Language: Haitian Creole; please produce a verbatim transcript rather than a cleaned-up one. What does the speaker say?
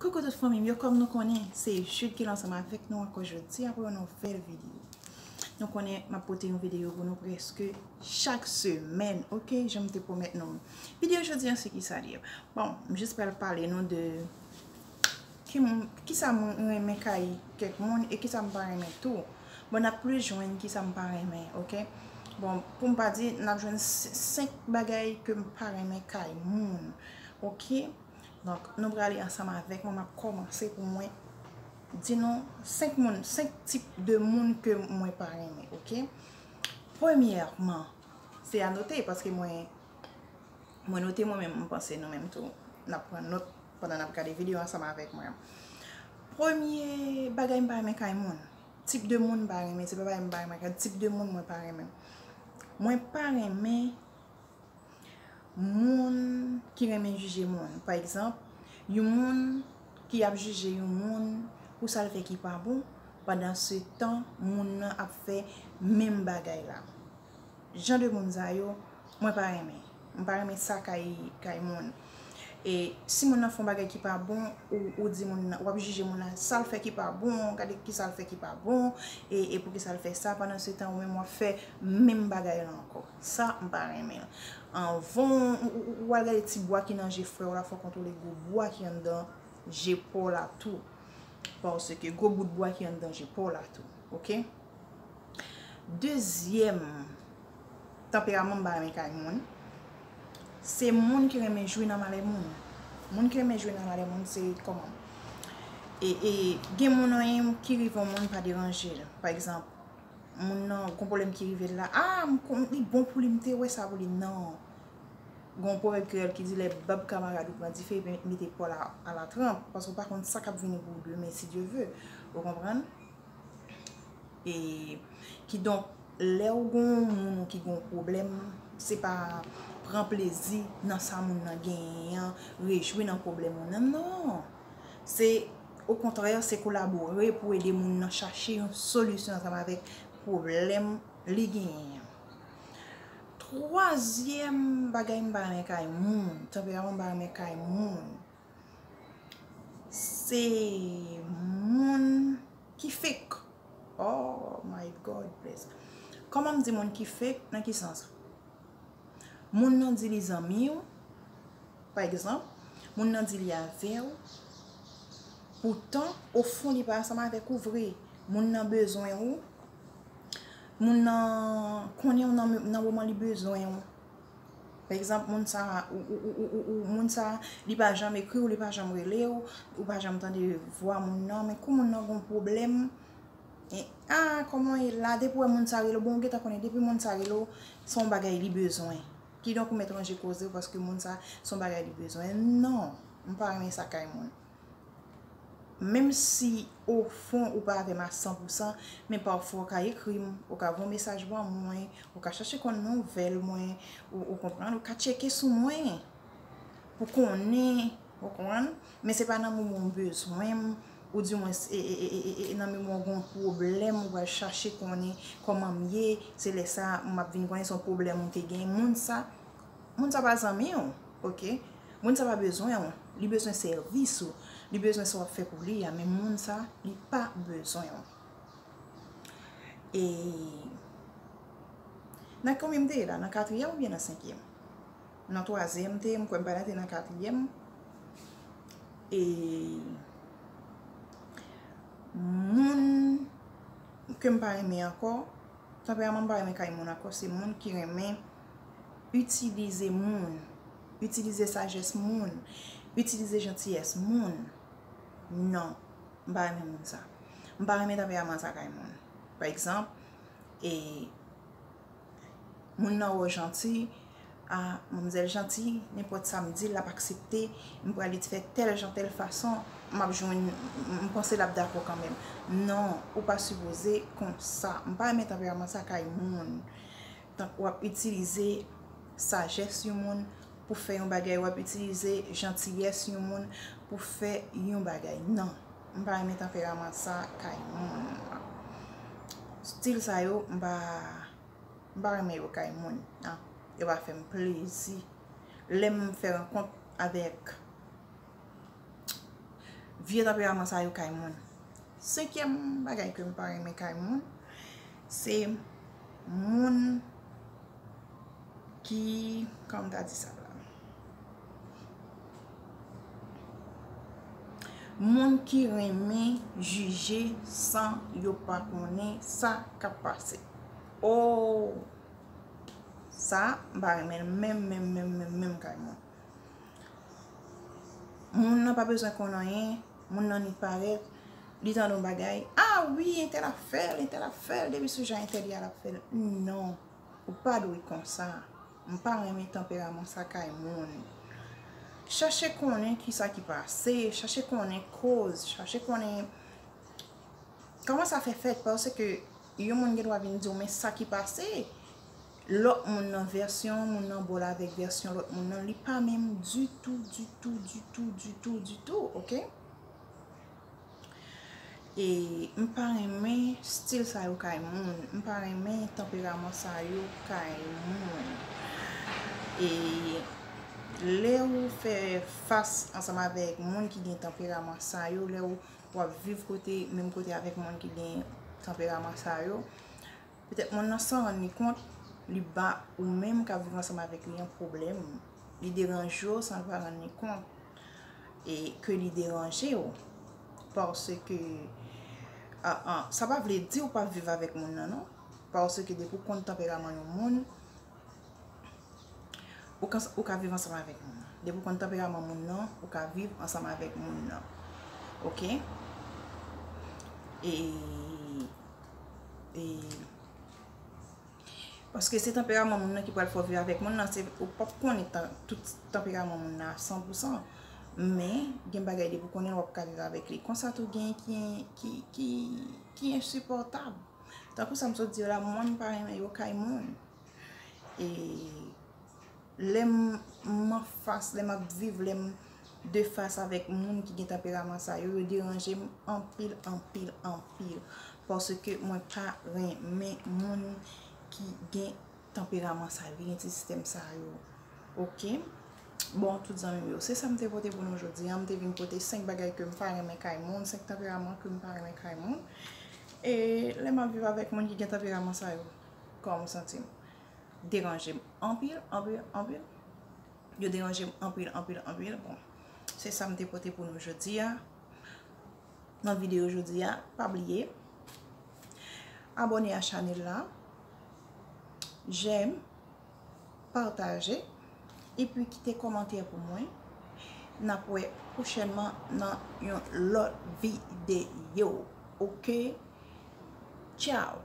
Koukou tout fanmi m yo, kòm nou konnen, se Jude ki la ansanm avèk nou ankò jodi a pou yon nouvèl videyo. Nou konnen m ap pote yon videyo pou nou prèske chak semèn, oke? Jan m te pwomèt nou. Videyo jodi a, se ki sa li ye? Bon, m jis pral pale nou de ki m, kisa m renmen kay kèk moun e kisa m pa renmen tou. Bon, n ap plis jwenn kisa m pa renmen, oke? Bon, pou m pa di, n ap jwenn s-, senk bagay ke m pa renmen kay moun, oke? Donk, nou prale ansanm avèk mwen, m ap kòmanse pou mwen di nou senk moun, senk tip de moun ke mwen pa renmen, oke? Premyèman, se a note, paske mwen, mwen note mwen menm, m panse nou menm tou, n ap pran nòt pandan n ap gade videyo ansanm avèk mwen. Premye bagay m pa renmen kay moun, tip de moun m pa renmen, se pa bagay m pa renmen kay, tip de moun mwen pa renmen. Mwen pa renmen moun ki renmen jije moun. Pa egzanp, yon moun ki ap jije yon moun pou sa l fè ki pa bon, pandan se tan moun nan ap fè menm bagay la. Jan de moun sa yo, mwen pa renmen. M pa renmen sa kay, kay moun. E si moun nan fè yon bagay ki pa bon, ou, ou di moun nan, w ap jije moun nan, sa l fè ki pa bon, gade ki sa l fè ki pa bon, e, e pou ki sa l fè sa, pandan se tan ou menm w ap fè menm bagay la ankò. Sa, m pa renmen l. Anvan w, w, w, w al gade ti bwa ki nan je frè w la, fò w kontwole gwo bwa ki anndan je pa w la tou. Paske gwo bout bwa ki anndan je pa w la tou. Oke? Dezyèm tanperaman m pa renmen kay moun, se moun ki renmen jwe nan malè moun. Moun ki renmen jwe nan malè moun, se kòman? E, e gen moun anyen ki rive yon moun pa deranje l. Pa egzanp, moun nan gon pwoblèm ki rive l la, a, m konn, li bon pou li, m te wè sa pou li. Non. Gon pwovèb kreyòl ki di, lè bab kamarad ou pran dife, mete pa w la a la tranp, paske w pa konn sa k ap vini pou ou demen, si Dye ve. Ou konprann? E, kidonk, lè w gon moun ou ki gon pwoblèm, se pa pran plezi nan sa moun nan genyen an, rejwi nan pwoblèm ou nan, non. Se, okontrè, se kolabore pou ede moun nan chache yon solisyon ansanm avèk pwoblèm li genyen an. Twazyèm bagay m pa renmen kay moun, tanperaman m pa renmen kay moun, se moun ki fake. Oh my God, bless. Kòman m di moun ki fake? Nan ki sans? Moun nan di li zanmi w, pa egzanp, moun nan di li avè w, poutan, ofon, li pa ansanm avèk ou vre. Moun nan bezwen ou, moun nan konnen w nan, nan moman li bezwen w. Pa egzanp, moun sa, ou, ou, moun sa, li pa janm ekri w, li pa janm rele w, ou pa janm tande vwa moun nan, men kou moun nan gon pwoblèm, e, a, kòman w ye la, depi w wè moun sa rele w, bon, ou gentan konnen, depi moun sa rele w, se yon bagay li bezwen. Kidonk, ou mèt ranje koze w paske moun sa, se yon bagay li bezwen. Non, m pa renmen sa kay moun. Menm si ofon ou pa avè m a san pou san, men pafwa ou ka ekri m, ou ka voye yon mesaj ban mwen, ou ka chache konn nouvèl mwen, ou, ou konprann, ou ka tcheke sou mwen pou konnen, ou konprann, men se pa nan moman w bezwen m, ou di mwen, e, e, e, e, e, nan moman w gen yon pwoblèm, ou pral chache konnen kòman m ye, se lè sa a m ap vin konnen se yon pwoblèm ou te gen. Moun sa, moun sa pa zanmi w, oke? Moun sa pa bezwen w. Li bezwen sèvis ou. Li bezwen sa w ap fè pou li a, men moun sa, li pa bezwen w. E nan konbyen m te ye la? Nan katriyèm oubyen nan senkyèm? Nan twazyèm m te ye, m kwè m pa nan te nan katriyèm. E moun ke m pa renmen ankò, tanperaman m pa renmen kay moun ankò, se moun ki renmen itilize moun, itilize sajès moun, itilize jantiyès moun. Non, m pa renmen moun sa. M pa renmen tanperaman sa kay moun. Pa egzanp, e, moun nan wè w janti, a, manmzèl janti, nenpòt sa m di l, l ap aksepte, m pral fè tèl jan, tèl fason, m ap jwenn, m, m panse l ap dakò kanmenm. Non, ou pa sipoze konsa. M pa renmen tanperaman sa kay moun. Tank w ap itilize sajès yon moun pou fè yon bagay, w ap itilize jantiyès yon moun pou fè yon bagay. Non, m pa renmen tanperaman sa kay moun. Stil sa yo, m pa, m pa renmen yo kay moun. Non, yo pa fè m plezi. Lè m fè rankont avèk, Vye tanperaman sa yo kay moun. Senkyèm bagay ke m pa renmen kay moun, se moun ki, kòman m ta di sa la? Moun ki renmen jije san yo pa konnen sa k ap pase. Oh! Sa, m pa renmen l menm, menm, menm, menm, menm kay moun. Moun nan pa bezwen konn anyen, moun nan li parèt, li tande yon bagay, ah wi, entèl ap fè l, entèl ap fè l, depi sou jan entèl ye a l ap fè l. Non, ou pa dwe konsa. M pa renmen tanperaman sa kay moun. Chache konnen kisa ki pase, chache konnen koz, chache konnen kòman sa fè fèt, paske yon moun gen dwa vin di w, men sa ki pase, lòt moun nan vèsyon, moun nan bò l avèk vèsyon lòt moun nan, li pa menm ditou, ditou, ditou, ditou, ditou, oke? E m pa renmen stil sa yo kay moun, m pa renmen tanperaman sa yo kay moun. E lè ou fè fas ansanm avèk moun ki gen tanperaman sa yo, lè ou w ap viv kote, menm kote avèk moun ki gen tanperaman sa yo, petèt moun nan san rann li kont, li ba ou menm k ap viv ansanm avèk li an pwoblèm. Li deranje w san l pa rann li kont e ke li deranje w. Paske, a, a, sa pa vle di ou p ap viv avèk moun nan, non. Paske depi w konn tanperaman yon moun, ou ka, ou ka viv ansanm avèk moun nan. Depi w konn tanperaman moun nan, ou ka viv ansanm avèk moun nan. Oke? E, e, paske se tanperaman moun nan ki pral fè w viv avèk moun nan, se, ou p ap konnen tan, tout tanperaman moun nan a san pou san. Men, gen bagay depi w konnen l, w ap ka viv avèk li. Konsa tou gen ki, ki, ki, ki ensipòtab. Tankou sa m sot di yo la, mwen m pa renmen yo kay moun. E lè m, m anfas, lè m ap viv, lè m de fas avèk moun ki gen tanperaman sa yo, yo deranje m anpil, anpil, anpil. Paske mwen pa renmen moun ki gen tanperaman sa yo, ki gen ti sistèm sa yo. Oke? Bon, tout zanmi m yo, se sa m te pote pou nou jodi a. M te vin pote senk bagay ke m pa renmen kay moun, senk tanperaman ke m pa renmen kay moun. E lè m ap viv avèk moun ki gen tanperaman sa yo, kòman w santi m? Deranje m anpil, anpil, anpil. Yo deranje m anpil, anpil, anpil. Bon, se sa m te pote pou nou jodi a. Nan videyo jodi a, pa bliye abòne a chanèl la, jèm, pataje, epi kite kòmantè pou mwen. N ap wè pwochènman nan yon lòt videyo. Oke? Tchao!